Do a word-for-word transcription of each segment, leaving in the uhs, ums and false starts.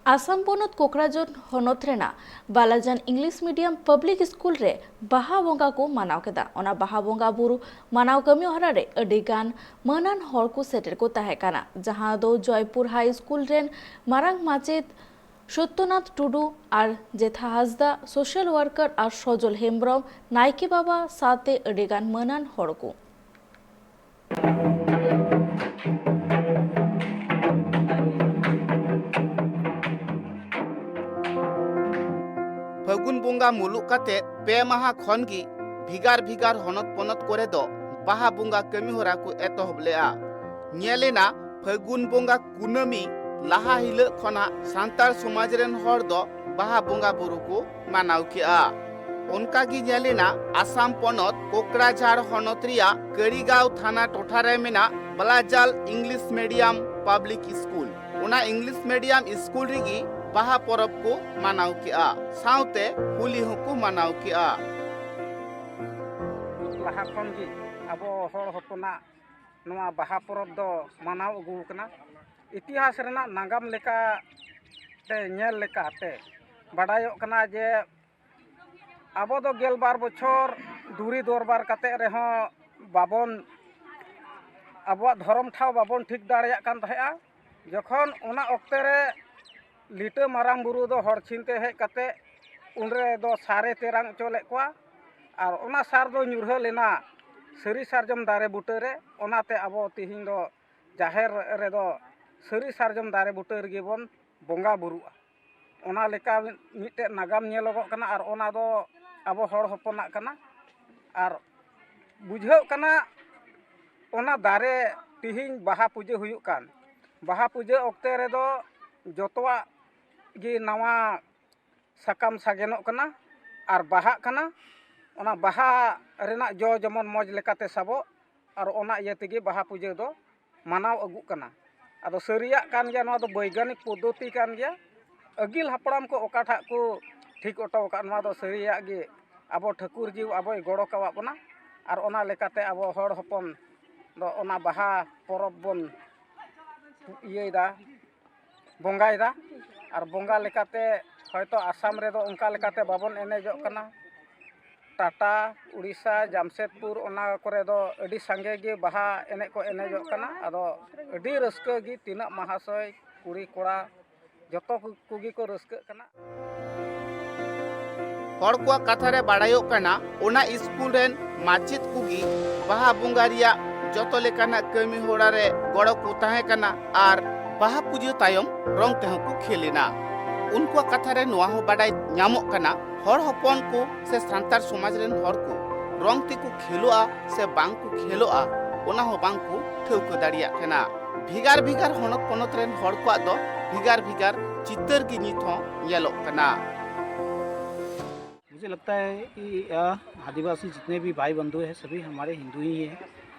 ᱟᱥᱟᱢ ᱯᱚᱱᱚᱛ ᱠᱳᱠᱨᱟᱡᱷᱚᱨ ᱦᱚᱱᱚᱛ ᱨᱮᱱᱟᱜ ᱵᱟᱞᱟᱡᱟᱱ ᱤᱝᱞᱤᱥ ᱢᱤᱰᱤᱭᱟᱢ ᱯᱟᱵᱽᱞᱤᱠ ᱥᱠᱩᱞ ᱨᱮ ᱵᱟᱦᱟ ᱵᱚᱸᱜᱟ ᱠᱚ ᱢᱟᱱᱟᱣ ᱠᱮᱫᱟ᱾ ᱚᱱᱟ ᱵᱟᱦᱟ ᱵᱚᱸᱜᱟ ᱵᱩᱨᱩ ᱢᱟᱱᱟᱣ ᱠᱟᱹᱢᱤ ᱦᱚᱨᱟ ᱨᱮ ᱟᱹᱰᱤ ᱜᱟᱱ ᱢᱟᱹᱱᱟᱱ ᱦᱚᱲ ᱠᱚ ᱥᱮᱴᱮᱨ ᱠᱚ ᱛᱟᱦᱮᱸ ᱠᱟᱱᱟ, ᱡᱟᱦᱟᱸ ᱫᱚ ᱡᱚᱭᱯᱩᱨ ᱦᱟᱭ ᱥᱠᱩᱞ ᱨᱮᱱ ᱢᱟᱨᱟᱝ ᱢᱟᱪᱮᱫ ᱥᱚᱛᱭᱚᱱᱟᱛᱷ ᱴᱩᱰᱩ ᱟᱨ ᱡᱮᱛᱷᱟ ᱦᱟᱸᱥᱫᱟ, ᱥᱳᱥᱟᱞ ᱣᱟᱨᱠᱟᱨ ᱟᱨ ᱥᱚᱡᱚᱞ ᱦᱮᱢᱵᱽᱨᱚᱢ, ᱱᱟᱭᱠᱮ ᱵᱟᱵᱟ ᱥᱟᱶᱛᱮ ᱟᱹᱰᱤ ᱜᱟᱱ ᱢᱟᱹᱱᱟᱱ ᱦᱚᱲ ᱠᱚ᱾ ᱯᱷᱟᱹᱜᱩᱱ ᱵᱚᱸᱜᱟ ᱢᱩᱞᱩᱜ ᱠᱟᱛᱮ ᱯᱮ ᱢᱟᱦᱟ ᱠᱷᱚᱱ ᱜᱮ ᱵᱷᱮᱜᱟᱨ ᱵᱷᱮᱜᱟᱨ ᱦᱚᱱᱚᱛ ᱯᱚᱱᱚᱛ ᱠᱚᱨᱮ ᱫᱚ ᱵᱟᱦᱟ ᱵᱚᱸᱜᱟ ᱠᱟᱹᱢᱤ ᱦᱚᱨᱟ ᱠᱚ ᱮᱛᱚᱦᱚᱵ ᱞᱮᱫᱼᱟ᱾ ᱧᱮᱞ ᱮᱱᱟ, ᱯᱷᱟᱹᱜᱩᱱ ᱵᱚᱸᱜᱟ ᱠᱩᱱᱟᱹᱢᱤ ᱞᱟᱦᱟ ᱦᱤᱞᱳᱜ ᱠᱷᱚᱱᱟᱜ ᱥᱟᱱᱛᱟᱲ ᱥᱚᱢᱟᱡᱽ ᱨᱮᱱ ᱦᱚᱲ ᱫᱚ ᱵᱟᱦᱟ ᱵᱚᱸᱜᱟ ᱵᱩᱨᱩ ᱠᱚ ᱢᱟᱱᱟᱣ ᱠᱮᱜᱼᱟ᱾ ᱚᱱᱠᱟ ᱜᱮ ᱧᱮᱞ ᱮᱱᱟ, ᱟᱥᱟᱢ ᱯᱚᱱᱚᱛ ᱠᱳᱠᱨᱟᱡᱷᱟᱲ ᱦᱚᱱᱚᱛ ᱨᱮᱭᱟᱜ ᱠᱟᱹᱨᱤᱜᱟᱸᱣ ᱛᱷᱟᱱᱟ ᱴᱚᱴᱷᱟ ᱨᱮ ᱢᱮᱱᱟᱜ ᱵᱟᱞᱟᱡᱟᱞ ᱤᱝᱞᱤᱥ ᱢᱤᱰᱤᱭᱟᱢ ᱯᱟᱵᱽᱞᱤᱠ ᱥᱠᱩᱞ, ᱚᱱᱟ ᱤᱝᱞᱤᱥ ᱢᱤᱰᱤᱭᱟᱢ ᱥᱠᱩᱞ ᱨᱮᱜᱮ ᱵᱟᱦᱟ ᱯᱚᱨᱚᱵᱽ ᱠᱚ ᱢᱟᱱᱟᱣ ᱠᱮᱜᱼᱟ, ᱥᱟᱶᱛᱮ ᱦᱳᱞᱤ ᱦᱚᱸᱠᱚ ᱢᱟᱱᱟᱣ ᱠᱮᱜᱼᱟ᱾ ᱞᱟᱦᱟ ᱠᱷᱚᱱ ᱜᱮ ᱟᱵᱚ ᱦᱚᱲ ᱦᱚᱯᱚᱱᱟᱜ ᱱᱚᱣᱟ ᱵᱟᱦᱟ ᱯᱚᱨᱚᱵᱽ ᱫᱚ ᱢᱟᱱᱟᱣ ᱟᱹᱜᱩ ᱟᱠᱟᱱᱟ᱾ ᱤᱛᱤᱦᱟᱥ ᱨᱮᱱᱟᱜ ᱱᱟᱜᱟᱢ ᱞᱮᱠᱟᱛᱮ, ᱧᱮᱞ ᱞᱮᱠᱟᱛᱮ ᱵᱟᱰᱟᱭᱚᱜ ᱠᱟᱱᱟ ᱡᱮ ᱟᱵᱚ ᱫᱚ ᱜᱮᱞ ᱵᱟᱨ ᱵᱚᱪᱷᱚᱨ ᱫᱩᱨᱤ ᱫᱚᱨᱵᱟᱨ ᱠᱟᱛᱮ ᱨᱮᱦᱚᱸ ᱵᱟᱵᱚᱱ, ᱟᱵᱚᱣᱟᱜ ᱫᱷᱚᱨᱚᱢ ᱴᱷᱟᱶ ᱵᱟᱵᱚᱱ ᱴᱷᱤᱠ ᱫᱟᱲᱮᱭᱟᱜ ᱠᱟᱱ ᱛᱟᱦᱮᱸᱜᱼᱟ᱾ ᱡᱚᱠᱷᱚᱱ ᱚᱱᱟ ᱚᱠᱛᱮ ᱨᱮ ᱞᱤᱴᱟᱹ ᱢᱟᱨᱟᱝ ᱵᱩᱨᱩ ᱫᱚ ᱦᱚᱲ ᱪᱷᱤᱱᱛᱮ ᱦᱮᱡ ᱠᱟᱛᱮ ᱩᱱᱨᱮ ᱫᱚ ᱥᱟᱨᱮ ᱛᱮᱨᱟᱝ ᱦᱚᱪᱚ ᱞᱮᱫ ᱠᱚᱣᱟ, ᱟᱨ ᱚᱱᱟ ᱥᱟᱨ ᱫᱚ ᱧᱩᱨᱦᱟᱹ ᱞᱮᱱᱟ ᱥᱟᱹᱨᱤ ᱥᱟᱨᱡᱚᱢ ᱫᱟᱨᱮ ᱵᱩᱴᱟᱹ ᱨᱮ᱾ ᱚᱱᱟᱛᱮ ᱟᱵᱚ ᱛᱮᱦᱮᱧ ᱫᱚ ᱡᱟᱦᱮᱨ ᱨᱮᱫᱚ ᱥᱟᱹᱨᱤ ᱥᱟᱨᱡᱚᱢ ᱫᱟᱨᱮ ᱵᱩᱴᱟᱹ ᱨᱮᱜᱮ ᱵᱚᱱ ᱵᱚᱸᱜᱟ ᱵᱩᱨᱩᱜᱼᱟ᱾ ᱚᱱᱟ ᱞᱮᱠᱟ ᱢᱤᱫᱴᱮᱱ ᱱᱟᱜᱟᱢ ᱧᱮᱞᱚᱜᱚᱜ ᱠᱟᱱᱟ, ᱟᱨ ᱚᱱᱟ ᱫᱚ ᱟᱵᱚ ᱦᱚᱲ ᱦᱚᱯᱚᱱᱟᱜ ᱠᱟᱱᱟ᱾ ᱟᱨ ᱵᱩᱡᱷᱟᱹᱜ ᱠᱟᱱᱟ, ᱚᱱᱟ ᱫᱟᱨᱮ ᱛᱤᱦᱤᱧ ᱵᱟᱦᱟ ᱯᱩᱡᱟᱹ ᱦᱩᱭᱩᱜ ᱠᱟᱱ, ᱵᱟᱦᱟ ᱯᱩᱡᱟᱹ ᱚᱠᱛᱮ ᱨᱮᱫᱚ ᱡᱚᱛᱚᱣᱟᱜ ᱜᱮ ᱱᱟᱣᱟ ᱥᱟᱠᱟᱢ ᱥᱟᱜᱮᱱᱚᱜ ᱠᱟᱱᱟ ᱟᱨ ᱵᱟᱦᱟᱜ ᱠᱟᱱᱟ᱾ ᱚᱱᱟ ᱵᱟᱦᱟ ᱨᱮᱱᱟᱜ ᱡᱚ ᱡᱮᱢᱚᱱ ᱢᱚᱡᱽ ᱞᱮᱠᱟᱛᱮ ᱥᱟᱵᱚᱜ, ᱟᱨ ᱚᱱᱟ ᱤᱭᱟᱹ ᱛᱮᱜᱮ ᱵᱟᱦᱟ ᱯᱩᱡᱟᱹ ᱫᱚ ᱢᱟᱱᱟᱣ ᱟᱹᱜᱩᱜ ᱠᱟᱱᱟ᱾ ᱟᱫᱚ ᱥᱟᱹᱨᱤᱭᱟᱜ ᱠᱟᱱ ᱜᱮᱭᱟ, ᱱᱚᱣᱟ ᱫᱚ ᱵᱳᱭᱜᱟᱱᱤᱠ ᱯᱚᱫᱽᱫᱷᱚᱛᱤ ᱠᱟᱱ ᱜᱮᱭᱟ᱾ ᱟᱹᱜᱤᱞ ᱦᱟᱯᱲᱟᱢ ᱠᱚ ᱚᱠᱟᱴᱟᱜ ᱠᱚ ᱴᱷᱤᱠ ᱦᱚᱴᱚ ᱟᱠᱟᱫ, ᱱᱚᱣᱟ ᱫᱚ ᱥᱟᱹᱨᱤᱭᱟᱜ ᱜᱮ ᱟᱵᱚ ᱴᱷᱟᱹᱠᱩᱨ ᱡᱤᱣᱤ ᱟᱵᱚᱭ ᱜᱚᱲᱚ ᱠᱟᱣᱟᱫ ᱵᱚᱱᱟ᱾ ᱟᱨ ᱚᱱᱟ ᱞᱮᱠᱟᱛᱮ ᱟᱵᱚ ᱦᱚᱲ ᱦᱚᱯᱚᱱ ᱫᱚ ᱚᱱᱟ ᱵᱟᱦᱟ ᱯᱚᱨᱚᱵᱽ ᱵᱚᱱ ᱤᱭᱟᱹᱭᱮᱫᱟ, ᱵᱚᱸᱜᱟᱭᱮᱫᱟ᱾ ᱟᱨ ᱵᱚᱸᱜᱟ ᱞᱮᱠᱟᱛᱮ ᱦᱚᱭᱛᱳ ᱟᱥᱟᱢ ᱨᱮᱫᱚ ᱚᱱᱠᱟ ᱞᱮᱠᱟᱛᱮ ᱵᱟᱵᱚᱱ ᱮᱱᱮᱡᱚᱜ ᱠᱟᱱᱟ᱾ ᱴᱟᱴᱟ, ᱩᱲᱤᱥᱥᱟ, ᱡᱟᱢᱥᱮᱫᱽᱯᱩᱨ, ᱚᱱᱟ ᱠᱚᱨᱮ ᱫᱚ ᱟᱹᱰᱤ ᱥᱟᱸᱜᱮ ᱜᱮ ᱵᱟᱦᱟ ᱮᱱᱮᱡ ᱠᱚ ᱮᱱᱮᱡᱚᱜ ᱠᱟᱱᱟ᱾ ᱟᱫᱚ ᱟᱹᱰᱤ ᱨᱟᱹᱥᱠᱟᱹ ᱜᱮ, ᱛᱤᱱᱟᱹᱜ ᱢᱟᱦᱟᱥᱚᱭ, ᱠᱩᱲᱤ ᱠᱚᱲᱟ, ᱡᱚᱛᱚ ᱠᱚ-, ᱠᱚᱜᱮ ᱠᱚ ᱨᱟᱹᱥᱠᱟᱹᱜ ᱠᱟᱱᱟ᱾ ᱦᱚᱲ ᱠᱚᱣᱟᱜ ᱠᱟᱛᱷᱟ ᱨᱮ ᱵᱟᱲᱟᱭᱚᱜ ᱠᱟᱱᱟ, ᱚᱱᱟ ᱥᱠᱩᱞ ᱨᱮᱱ ᱢᱟᱪᱮᱫ ᱠᱚᱜᱮ ᱵᱟᱦᱟ ᱵᱚᱸᱜᱟ ᱨᱮᱭᱟᱜ ᱡᱚᱛᱚ ᱞᱮᱠᱟᱱᱟᱜ ᱠᱟᱹᱢᱤ ᱦᱚᱨᱟ ᱨᱮ ᱜᱚᱲᱚ ᱠᱚ ᱛᱟᱦᱮᱸ ᱠᱟᱱᱟ ᱟᱨ ᱵᱟᱦᱟ ᱯᱩᱡᱟᱹ ᱛᱟᱭᱚᱢ ᱨᱚᱝ ᱛᱮᱦᱚᱸ ᱠᱚ ᱠᱷᱮᱞ ᱮᱱᱟ᱾ ᱩᱱᱠᱩᱣᱟᱜ ᱠᱟᱛᱷᱟ ᱨᱮ ᱱᱚᱣᱟ ᱦᱚᱸ ᱵᱟᱰᱟᱭ ᱧᱟᱢᱚᱜ ᱠᱟᱱᱟ, ᱦᱚᱲ ᱦᱚᱯᱚᱱ ᱠᱚ ᱥᱮ ᱥᱟᱱᱛᱟᱲ ᱥᱚᱢᱟᱡᱽ ᱨᱮᱱ ᱦᱚᱲ ᱠᱚ ᱨᱚᱝ ᱛᱮᱠᱚ ᱠᱷᱮᱞᱳᱜᱼᱟ ᱥᱮ ᱵᱟᱝ ᱠᱚ ᱠᱷᱮᱞᱳᱜᱼᱟ, ᱚᱱᱟ ᱦᱚᱸ ᱵᱟᱝ ᱠᱚ ᱴᱷᱟᱹᱣᱠᱟᱹ ᱫᱟᱲᱮᱭᱟᱜ ᱠᱟᱱᱟ᱾ ᱵᱷᱮᱜᱟᱨ ᱵᱷᱮᱜᱟᱨ ᱦᱚᱱᱚᱛ ᱯᱚᱱᱚᱛ ᱨᱮᱱ ᱦᱚᱲ ᱠᱚᱣᱟᱜ ᱫᱚ ᱵᱷᱮᱜᱟᱨ ᱵᱷᱮᱜᱟᱨ ᱪᱤᱛᱟᱹᱨ ᱜᱮ ᱱᱤᱛ ᱦᱚᱸ ᱧᱮᱞᱚᱜ ᱠᱟᱱᱟ᱾ मुझे लगता है कि यह आदिवासी जितने भी भाई बंधु हैं, सभी हमारे हिंदू ही हैं।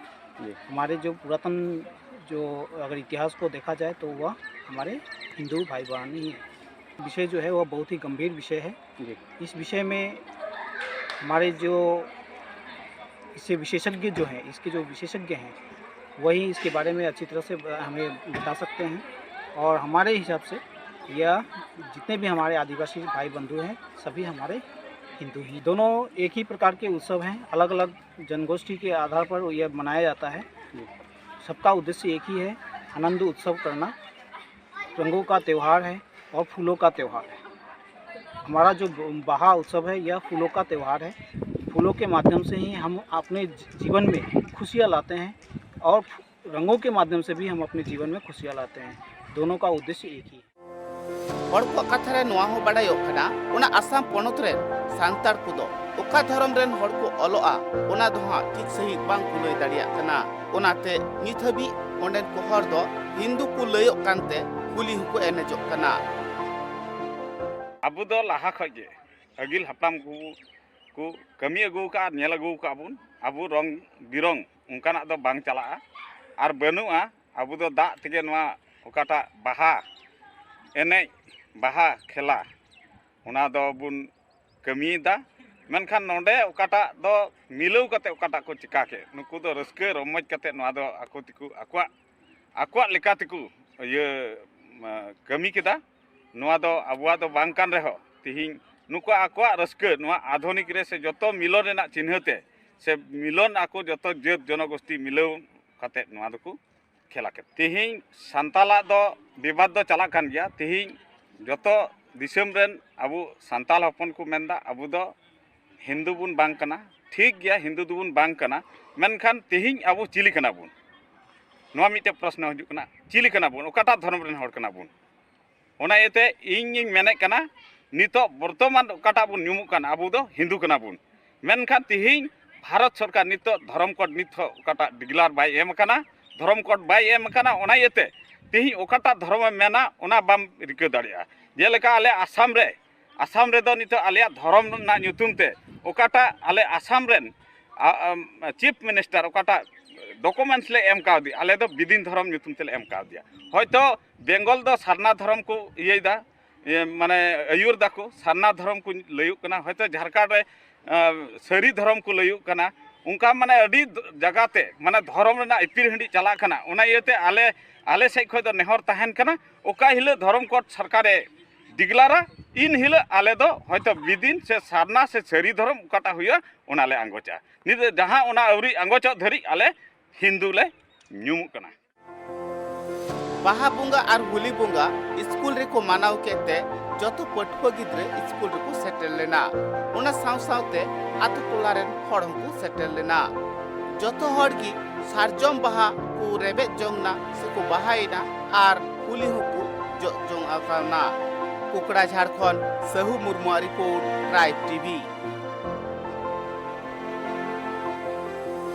जी। हमारे जो पुरातन, जो अगर इतिहास को देखा जाए, तो वह हमारे हिंदू भाई बहन ही हैं। विषय जो है, वह बहुत ही गंभीर विषय है। जी। इस विषय में हमारे जो इससे विशेषज्ञ जो हैं, इसके जो विशेषज्ञ हैं, वही इसके बारे में अच्छी तरह से हमें बता सकते हैं। और हमारे हिसाब से यह जितने भी हमारे आदिवासी भाई बंधु हैं, सभी हमारे हिंदू ही। दोनों एक ही प्रकार के उत्सव हैं, अलग अलग जनगोष्ठी के आधार पर यह मनाया जाता है। जी। सबका उद्देश्य एक ही है, आनंद उत्सव करना। रंगों का त्यौहार है और फूलों का त्यौहार है। हमारा जो बहा उत्सव है, यह फूलों का त्यौहार है। फूलों के माध्यम से ही हम अपने जीवन में खुशियाँ लाते हैं और रंगों के माध्यम से भी हम अपने जीवन में खुशियाँ लाते हैं। दोनों का उद्देश्य एक ही है। ᱦᱚᱲ ᱠᱚᱣᱟᱜ ᱠᱟᱛᱷᱟ ᱨᱮ ᱱᱚᱣᱟ ᱦᱚᱸ ᱵᱟᱰᱟᱭᱚᱜ ᱠᱟᱱᱟ, ᱚᱱᱟ ᱟᱥᱟᱢ ᱯᱚᱱᱚᱛ ᱨᱮᱱ ᱥᱟᱱᱛᱟᱲ ᱠᱚᱫᱚ ᱚᱠᱟ ᱫᱷᱚᱨᱚᱢ ᱨᱮᱱ ᱦᱚᱲ ᱠᱚ ᱚᱞᱚᱜᱼᱟ, ᱚᱱᱟ ᱫᱚ ᱦᱟᱸᱜ ᱴᱷᱤᱠ ᱥᱟᱺᱦᱤᱡ ᱵᱟᱝ ᱠᱚ ᱞᱟᱹᱭ ᱫᱟᱲᱮᱭᱟᱜ ᱠᱟᱱᱟ᱾ ᱚᱱᱟᱛᱮ ᱱᱤᱛ ᱦᱟᱹᱵᱤᱡ ᱚᱸᱰᱮᱱ ᱠᱚ ᱦᱚᱲ ᱫᱚ ᱦᱤᱱᱫᱩ ᱠᱚ ᱞᱟᱹᱭᱚᱜ ᱠᱟᱱᱛᱮ ᱠᱩᱞᱤ ᱦᱚᱸᱠᱚ ᱮᱱᱮᱡᱚᱜ ᱠᱟᱱᱟ᱾ ᱟᱵᱚ ᱫᱚ ᱞᱟᱦᱟ ᱠᱷᱚᱡ ᱜᱮ ᱟᱹᱜᱤᱞ ᱦᱟᱯᱲᱟᱢ ᱠᱚ ᱠᱚ ᱠᱟᱹᱢᱤ ᱟᱹᱜᱩ ᱟᱠᱟᱫᱼᱟ ᱟᱨ ᱧᱮᱞ ᱟᱹᱜᱩ ᱟᱠᱟᱫ ᱵᱚᱱ, ᱟᱵᱚ ᱨᱚᱝ ᱵᱤᱨᱚᱝ ᱚᱱᱠᱟᱱᱟᱜ ᱫᱚ ᱵᱟᱝ ᱪᱟᱞᱟᱜᱼᱟ᱾ ᱟᱨ ᱵᱟᱹᱱᱩᱜᱼᱟ, ᱟᱵᱚ ᱫᱚ ᱫᱟᱜ ᱛᱮᱜᱮ ᱱᱚᱣᱟ ᱚᱠᱟᱴᱟᱜ ᱵᱟᱦᱟ ᱮᱱᱮᱡ, ᱵᱟᱦᱟ ᱠᱷᱮᱞᱟ, ᱚᱱᱟ ᱫᱚᱵᱚᱱ ᱠᱟᱹᱢᱤᱭᱮᱫᱟ᱾ ᱢᱮᱱᱠᱷᱟᱱ ᱱᱚᱰᱮ ᱚᱠᱟᱴᱟᱜ ᱫᱚ ᱢᱤᱞᱟᱹᱣ ᱠᱟᱛᱮ ᱚᱠᱟᱴᱟᱜ ᱠᱚ ᱪᱤᱠᱟ ᱠᱮᱫ, ᱱᱩᱠᱩ ᱫᱚ ᱨᱟᱹᱥᱠᱟᱹ ᱨᱚᱢᱚᱡᱽ ᱠᱟᱛᱮ ᱱᱚᱣᱟ ᱫᱚ ᱟᱠᱚ ᱛᱮᱠᱚ ᱟᱠᱚᱣᱟᱜ, ᱟᱠᱚᱣᱟᱜ ᱞᱮᱠᱟ ᱛᱮᱠᱚ ᱤᱭᱟᱹ ᱠᱟᱹᱢᱤ ᱠᱮᱫᱟ᱾ ᱱᱚᱣᱟ ᱫᱚ ᱟᱵᱚᱣᱟᱜ ᱫᱚ ᱵᱟᱝ ᱠᱟᱱ ᱨᱮᱦᱚᱸ, ᱛᱮᱦᱮᱧ ᱱᱩᱠᱩᱣᱟᱜ ᱟᱠᱚᱣᱟᱜ ᱨᱟᱹᱥᱠᱟᱹ, ᱱᱚᱣᱟ ᱟᱫᱷᱩᱱᱤᱠ ᱨᱮ ᱥᱮ ᱡᱚᱛᱚ ᱢᱤᱞᱚᱱ ᱨᱮᱱᱟᱜ ᱪᱤᱱᱦᱟᱹ ᱛᱮ, ᱥᱮ ᱢᱤᱞᱚᱱ ᱟᱠᱚ ᱡᱚᱛᱚ ᱡᱟᱹᱛ ᱡᱚᱱᱚᱜᱳᱥᱴᱤ ᱢᱤᱞᱟᱹᱣ ᱠᱟᱛᱮ ᱱᱚᱣᱟ ᱫᱚᱠᱚ ᱠᱷᱮᱞᱟ ᱠᱮᱫ᱾ ᱛᱮᱦᱮᱧ ᱥᱟᱱᱛᱟᱞᱟᱜ ᱫᱚ ᱵᱤᱵᱟᱫ ᱫᱚ ᱪᱟᱞᱟᱜ ᱠᱟᱱ ᱜᱮᱭᱟ᱾ ᱛᱮᱦᱮᱧ ᱡᱚᱛᱚ ᱫᱤᱥᱚᱢ ᱨᱮᱱ ᱟᱵᱚ ᱥᱟᱱᱛᱟᱞ ᱦᱚᱯᱚᱱ ᱠᱚ ᱢᱮᱱᱫᱟ, ᱟᱵᱚ ᱫᱚ ᱦᱤᱱᱫᱩ ᱵᱚᱱ ᱵᱟᱝ ᱠᱟᱱᱟ᱾ ᱴᱷᱤᱠ ᱜᱮᱭᱟ, ᱦᱤᱱᱫᱩ ᱫᱚᱵᱚᱱ ᱵᱟᱝ ᱠᱟᱱᱟ, ᱢᱮᱱᱠᱷᱟᱱ ᱛᱮᱦᱮᱧ ᱟᱵᱚ ᱪᱤᱞᱤ ᱠᱟᱱᱟ ᱵᱚᱱ? ᱱᱚᱣᱟ ᱢᱤᱫᱴᱮᱱ ᱯᱨᱚᱥᱱᱚ ᱦᱤᱡᱩᱜ ᱠᱟᱱᱟ, ᱪᱤᱞᱤ ᱠᱟᱱᱟ ᱵᱚᱱ? ᱚᱠᱟᱴᱟᱜ ᱫᱷᱚᱨᱚᱢ ᱨᱮᱱ ᱦᱚᱲ ᱠᱟᱱᱟ ᱵᱚᱱ? ᱚᱱᱟ ᱤᱭᱟᱹᱛᱮ ᱤᱧᱤᱧ ᱢᱮᱱᱮᱫ ᱠᱟᱱᱟ, ᱱᱤᱛᱚᱜ ᱵᱚᱨᱛᱚᱢᱟᱱ ᱚᱠᱟᱴᱟᱜ ᱵᱚᱱ ᱧᱩᱢᱩᱜ ᱠᱟᱱ, ᱟᱵᱚ ᱫᱚ ᱦᱤᱱᱫᱩ ᱠᱟᱱᱟ ᱵᱚᱱ᱾ ᱢᱮᱱᱠᱷᱟᱱ ᱛᱮᱦᱮᱧ ᱵᱷᱟᱨᱚᱛ ᱥᱚᱨᱠᱟᱨ ᱱᱤᱛᱚᱜ ᱫᱷᱚᱨᱚᱢ ᱠᱳᱰ ᱱᱤᱛ ᱦᱚᱸ ᱚᱠᱟᱴᱟᱜ ᱰᱤᱜᱽᱞᱟᱨ ᱵᱟᱭ ᱮᱢ ᱟᱠᱟᱱᱟ, ᱫᱷᱚᱨᱚᱢ ᱠᱳᱰ ᱵᱟᱭ ᱮᱢ ᱟᱠᱟᱱᱟ, ᱚᱱᱟ ᱤᱭᱟᱹᱛᱮ ᱛᱮᱦᱮᱧ ᱚᱠᱟᱴᱟᱜ ᱫᱷᱚᱨᱚᱢᱮᱢ ᱢᱮᱱᱟ, ᱚᱱᱟ ᱵᱟᱢ ᱨᱤᱠᱟᱹ ᱫᱟᱲᱮᱭᱟᱜᱼᱟ᱾ ᱡᱮᱞᱮᱠᱟ ᱟᱞᱮ ᱟᱥᱟᱢ ᱨᱮ, ᱟᱥᱟᱢ ᱨᱮᱫᱚ ᱱᱤᱛᱚᱜ ᱟᱞᱮᱭᱟᱜ ᱫᱷᱚᱨᱚᱢ ᱨᱮᱱᱟᱜ ᱧᱩᱛᱩᱢ ᱛᱮ ᱚᱠᱟᱴᱟᱜ ᱟᱞᱮ ᱟᱥᱟᱢ ᱨᱮᱱ ᱪᱤᱯ ᱢᱤᱱᱤᱥᱴᱟᱨ ᱚᱠᱟᱴᱟᱜ ᱰᱚᱠᱩᱢᱮᱱᱴᱥ ᱞᱮ ᱮᱢ ᱠᱟᱣᱫᱮᱭᱟ, ᱟᱞᱮ ᱫᱚ ᱵᱤᱫᱤᱱ ᱫᱷᱚᱨᱚᱢ ᱧᱩᱛᱩᱢ ᱛᱮᱞᱮ ᱮᱢ ᱠᱟᱣᱫᱮᱭᱟ᱾ ᱦᱚᱭᱛᱚ ᱵᱮᱝᱜᱚᱞ ᱫᱚ ᱥᱟᱨᱱᱟ ᱫᱷᱚᱨᱚᱢ ᱠᱚ ᱤᱭᱟᱹᱭᱮᱫᱟ, ᱤᱭᱟᱹ, ᱢᱟᱱᱮ ᱟᱹᱭᱩᱨ ᱫᱟᱠᱚ, ᱥᱟᱨᱱᱟ ᱫᱷᱚᱨᱚᱢ ᱠᱚ ᱞᱟᱹᱭᱩᱜ ᱠᱟᱱᱟ, ᱦᱚᱭᱛᱚ ᱡᱷᱟᱲᱠᱷᱚᱸᱰ ᱨᱮ ᱟᱸ, ᱥᱟᱹᱨᱤ ᱫᱷᱚᱨᱚᱢ ᱠᱚ ᱞᱟᱹᱭᱩᱜ ᱠᱟᱱᱟ᱾ ᱚᱱᱠᱟ ᱢᱟᱱᱮ ᱟᱹᱰᱤ ᱫ-, ᱡᱟᱭᱜᱟᱛᱮ ᱢᱟᱱᱮ ᱫᱷᱚᱨᱚᱢ ᱨᱮᱱᱟᱜ ᱤᱯᱤᱨ ᱦᱤᱸᱰᱤᱡ ᱪᱟᱞᱟᱜ ᱠᱟᱱᱟ᱾ ᱚᱱᱟ ᱤᱭᱟᱹᱛᱮ ᱟᱞᱮ, ᱟᱞᱮ ᱥᱮᱫ ᱠᱷᱚᱱ ᱫᱚ ᱱᱮᱦᱚᱨ ᱛᱟᱦᱮᱱ ᱠᱟᱱᱟ, ᱚᱠᱟ ᱦᱤᱞᱳᱜ ᱫᱷᱚᱨᱚᱢ ᱠᱳᱰ ᱥᱚᱨᱠᱟᱨᱮ ᱰᱤᱜᱽᱞᱟᱨᱟ, ᱤᱱ ᱦᱤᱞᱳᱜ ᱟᱞᱮ ᱫᱚ ᱦᱚᱭᱛᱚ ᱵᱤᱫᱤᱱ ᱥᱮ ᱥᱟᱨᱱᱟ ᱥᱮ ᱥᱟᱹᱨᱤ ᱫᱷᱚᱨᱚᱢ ᱚᱠᱟᱴᱟᱜ ᱦᱩᱭᱩᱜᱼᱟ, ᱚᱱᱟ ᱞᱮ ᱟᱸᱜᱚᱪᱟ᱾ ᱱᱤᱛ ᱡᱟᱦᱟᱸ ᱚᱱᱟ ᱟᱹᱣᱨᱤ ᱟᱸᱜᱚᱪᱚᱜ ᱫᱷᱟᱹᱨᱤᱡ ᱟᱞᱮ ᱦᱤᱱᱫᱩ ᱞᱮ ᱧᱩᱢᱩᱜ ᱠᱟᱱᱟ᱾ ᱵᱟᱦᱟ ᱵᱚᱸᱜᱟ ᱟᱨ ᱦᱳᱞᱤ ᱵᱚᱸᱜᱟ ᱥᱠᱩᱞ ᱨᱮᱠᱚ ᱢᱟᱱᱟᱣ ᱠᱮᱫ ᱛᱮ ᱡᱚᱛᱚ ᱯᱟᱹᱴᱷᱩᱣᱟᱹ ᱜᱤᱫᱽᱨᱟᱹ ᱥᱠᱩᱞ ᱨᱮᱠᱚ ᱥᱮᱴᱮᱨ ᱞᱮᱱᱟ᱾ ᱚᱱᱟ ᱥᱟᱶ ᱥᱟᱶᱛᱮ ᱟᱛᱳ ᱴᱚᱞᱟ ᱨᱮᱱ ᱦᱚᱲ ᱦᱚᱸᱠᱚ ᱥᱮᱴᱮᱨ ᱞᱮᱱᱟ᱾ ᱡᱚᱛᱚ ᱦᱚᱲ ᱜᱮ ᱥᱟᱨᱡᱚᱢ ᱵᱟᱦᱟ ᱠᱚ ᱨᱮᱵᱮᱫ ᱡᱚᱝ ᱱᱟ ᱥᱮᱠᱚ ᱵᱟᱦᱟᱭᱮᱱᱟ ᱟᱨ ᱦᱳᱞᱤ ᱦᱚᱸᱠᱚ ᱡᱚᱜ ᱡᱚᱝ ᱟᱠᱟᱱᱟ᱾ ᱠᱩᱠᱲᱟ ᱡᱷᱟᱲ ᱠᱷᱚᱱ ᱥᱟᱹᱦᱩ ᱢᱩᱨᱢᱩᱣᱟᱜ ᱨᱤᱯᱳᱨᱴ, ᱴᱨᱟᱭᱤᱵᱽ ᱴᱤᱵᱷᱤ᱾